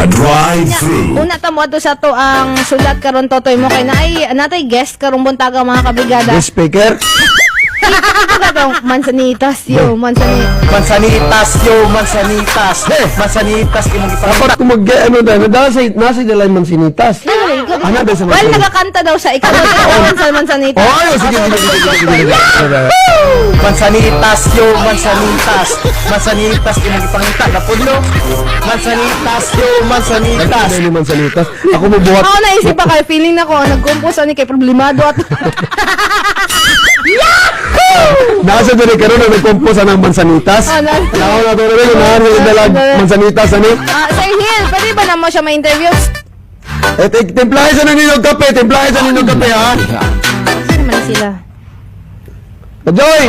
Brigada Drive Through. Una ta mo adto sa ato ang sulat karon, Totoy, mo kay naay natay guest karong buntaga, mga kabrigada. Guest speaker. Ito ka tong mansanitas yo, mansanitas. Mansanitas yo, mansanitas. Mansanitas imong ipangita. Dapat kung mag ano dahil nasa dalay mansinitas. Ano ba sa Well, mansinitas? nagakanta daw sa ikaw daw sa mansanitas. Oh, ayun, sige, sige, sige, sige, sige, sige. Mansanitas yo, mansanitas. Mansanitas imong ipangita. Napudlo. Mansanitas yo, mansanitas. Ano ni mansanitas? Ako mo buhat. Ako naisip pa kay feeling na ko nag-compose ani kay problemado at Nasa diri karon na nagkompose ang mansanitas. Ah, Nako na to rin na sa dalag mansanitas ani. Ah, Sir Hill, pwede ba na mo siya ma-interview? Eh timplahe sa ninyo kape, timplahe sa ninyo kape ha. Sino man sila? Joy.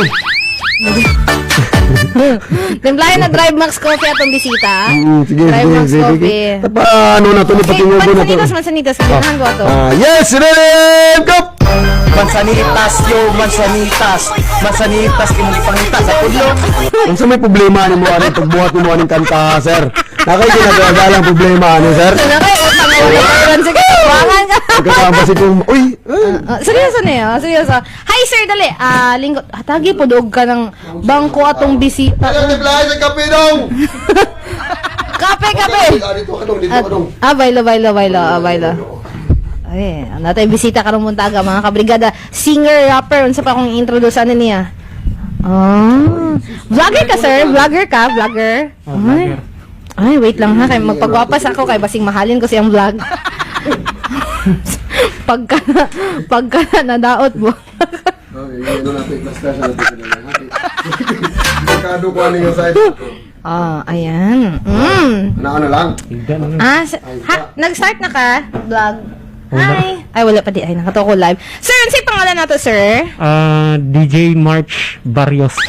Timplahin na Drive Max Coffee atong bisita. Sige, Drive sige, Max sige, sige. Coffee. Tapa ano na to ni Okay, patingo na to. mansanitas, mansanitas. Ganahan ko ato. Ah, yes, ready, go. Mansanitas yo, mansanitas. Mansanitas imong ipangita. Napudlo. Unsa may problema nimo ani pagbuhat nimo aning kanta, sir? Nakay ginagawa lang problema ani, sir. Sana kay utang mo ron sige. Tuwangan ka. Pagkatapos si kung uy, ay. Ah, seryoso na yun, seryoso. Hi sir, dali. Ah, linggo, hatagi po doog ka ng bangko atong bisita. Timplahe sa kape dong. Kape, kape. Dito ka dong, dito ka dong. Ah, baylo, baylo, baylo, ah, baylo. Ay, natay bisita karong buntaga, mga kabrigada. Singer, rapper, unsa pa akong introduce ano niya? Ah, vlogger ka, sir? Vlogger ka? Vlogger? Ay. Ay, wait lang ha. Kay magpagwapas ako kay basing mahalin ko siyang vlog. Pagka nadaot mo. Okay, ano natin, basta siya natin. Merkado ko ano yung side. Ah, ayan. Ano ano lang? Ah, ha, nag-start na ka? Vlog. Hi. Ay, wala pa di. Ay, nakatawa ko live. Sir, ano pangalan nato, sir? Ah, DJ March Barrios.